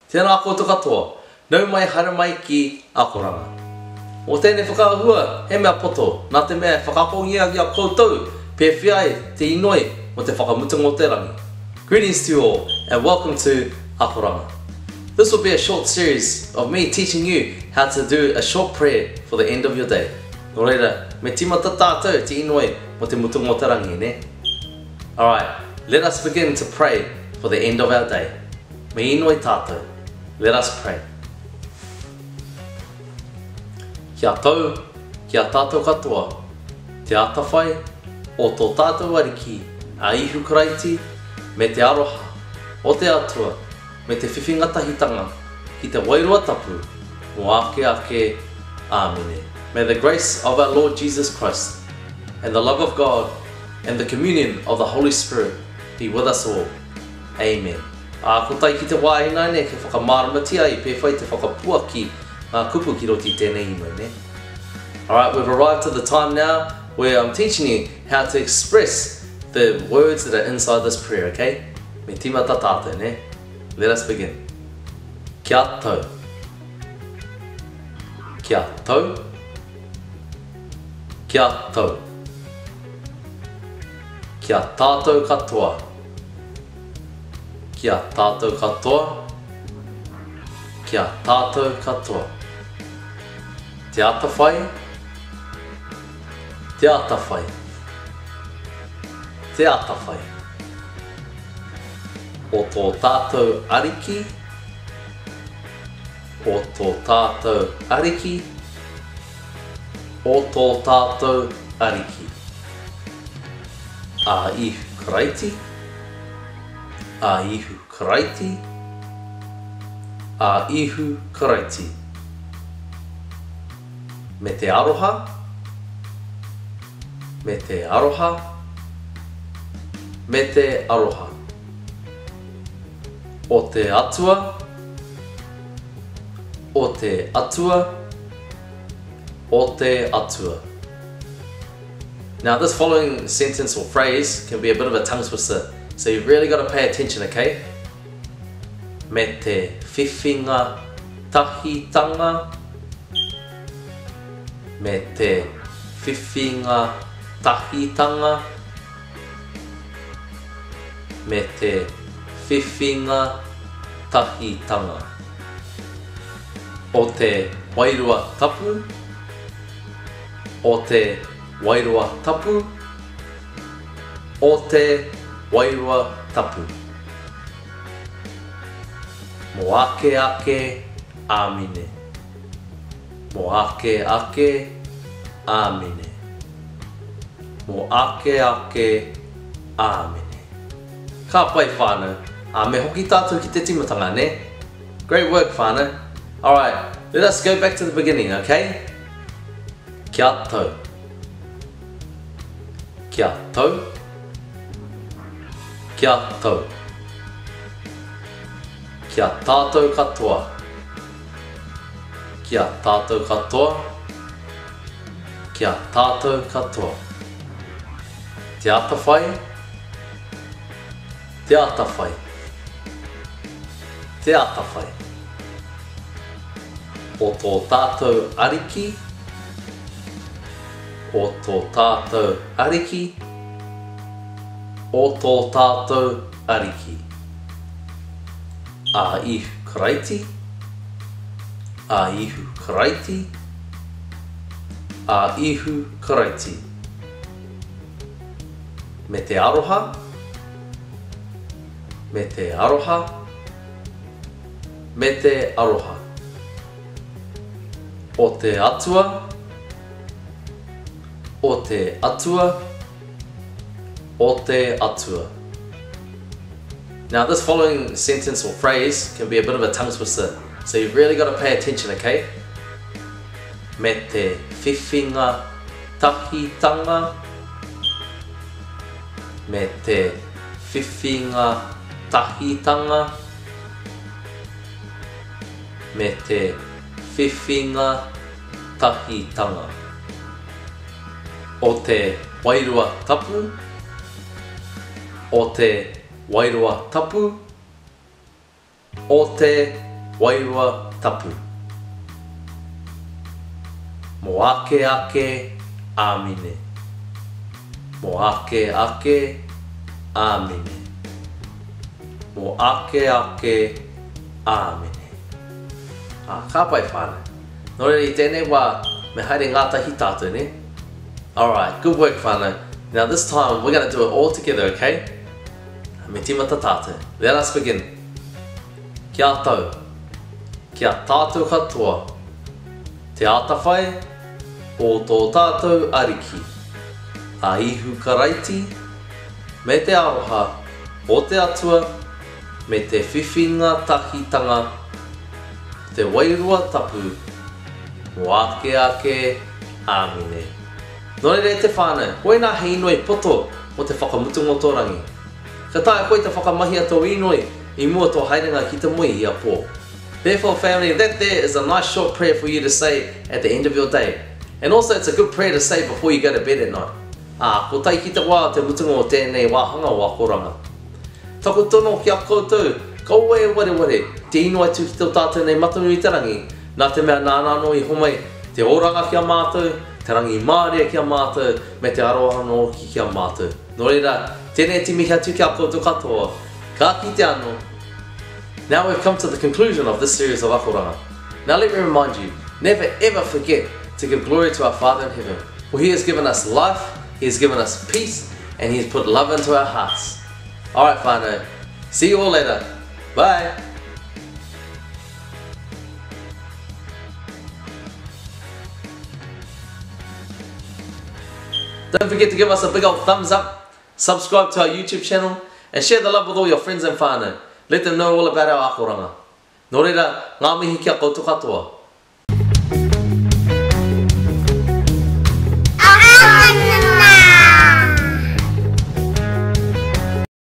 Tēnā koutou katoa, nau mai haere mai ki Akoranga. Mō tēnei whakaahua, he mea poto, nā te mea e whakaakongia ki a koutou pēwhea ai te inoi mō te whakamutunga o te rangi. Greetings to you all and welcome to Akoranga. This will be a short series of me teaching you how to do a short prayer for the end of your day. Nō reira, me tīmata tātou te inoi mō te mutunga o te rangi, nē? Alright, let us begin to pray for the end of our day. Me inoi tātou. Let us pray. Kia tau ki a tātou katoa te atawhai o tō tātou Ariki a Ihu Karaiti me te aroha o te Atua me te whiwhinga tahitanga ki te Wairua Tapu mō ake ake. Āmine. May the grace of our Lord Jesus Christ and the love of God and the communion of the Holy Spirit be with us all. Amen. Ā, ko tae ki te wā ināianei kia whakamāramatia i pēwhai te whakapuaki ngā kupu ki roto i tēnei inoi, nē? Alright, we've arrived to the time now where I'm teaching you how to express the words that are inside this prayer, okay? Me tīmata tātou, nē? Let us begin. Kia tau. Kia tau. Kia tau. Ki a tātou katoa. Ki a tātou katoa. Ki a tātou katoa. Te atawhai. Te atawhai. Te atawhai. O tō tātou Ariki. O tō tātou Ariki. O tō tātou Ariki. A Ihu Karaiti. A Ihu Karaiti. A Ihu Karaiti. Me te aroha. Me te aroha. Me te aroha. O te Atua. O te Atua. O te Atua. Now this following sentence or phrase can be a bit of a tongue twister, so you've really got to pay attention, okay? Me te whiwhinga tahitanga, me te whiwhinga tahitanga, me te whiwhinga tahitanga. O te Wairua Tapu, o te Wairua Tapu, o te Wairua Tapu. Mo ake ake, āmine. Mo ake ake, āmine. Mo ake ake, āmine. Ka pai whānau. Ā, me hoki tātou ki te tīmatanga, nē? Great work whānau. Alright, let us go back to the beginning, okay? Kia tau. Kia tau. Kia tau. Ki a tātou katoa. Ki a tātou katoa. Ki a tātou katoa. Te atawhai. Te atawhai. Te atawhai. O tō tātou Ariki. O tō tātou Ariki. O tō tātou Ariki. A Ihu Karaiti. A Ihu Karaiti. A Ihu Karaiti. Me te aroha. Me te aroha. Me te aroha. O te Atua. O te Atua. O te Atua. Now this following sentence or phrase can be a bit of a tongue twister, so you've really got to pay attention, okay? Me te whiwhinga tahitanga, me te whiwhinga tahitanga, me te whiwhinga tahitanga. O te Wairua Tapu, o te Wairua Tapu, o te Wairua Tapu. Mō ake ake, āmine. Mō ake ake, āmine. Mō ake ake, āmine. Ā, ka pai whānau. Nō reira i tēnei wā, me haere ngātahi tātou, nē? Alright, good work whānau. Now this time we're gonna do it all together, okay? Me tīmata tātou. Let us begin. Kia tau. Ki a tātou katoa. Te atawhai o tō tātou Ariki, a Ihu Karaiti, me te aroha o te Atua, me te whiwhinga tahitanga o te Wairua Tapu mō ake ake, āmine. Nō reira e te whānau, koinā he inoi poto mō te whakamutunga o tō rangi. Ka taea koe te whakamahia tō inoi i mua tō haerenga ki te moe ia pō. Therefore family, that there is a nice short prayer for you to say at the end of your day. And also it's a good prayer to say before you go to bed at night. Ā, ko tae ki te wā o te mutunga o tēnei wāhanga o akoranga. Taku tono ki a koutou, kaua e wareware te inoi atu ki tō tātou nei Matanui i te Rangi, nā te mea nāna anō i homai te oranga ki a mātou, te rangimārie ki a mātou, me te aroha anō hoki ki a mātou. Nō reira, tēnei te mihi atu ki a koutou katoa. Ka kite anō! Now we've come to the conclusion of this series of akoranga. Now let me remind you, never ever forget to give glory to our Father in heaven, for he has given us life, he has given us peace, and he has put love into our hearts. Alright whānau, see you all later. Bye! Don't forget to give us a big old thumbs up, subscribe to our YouTube channel, and share the love with all your friends and whānau. Let them know all about our akoranga. Nō reira, ngā mihi ki a koutou katoa.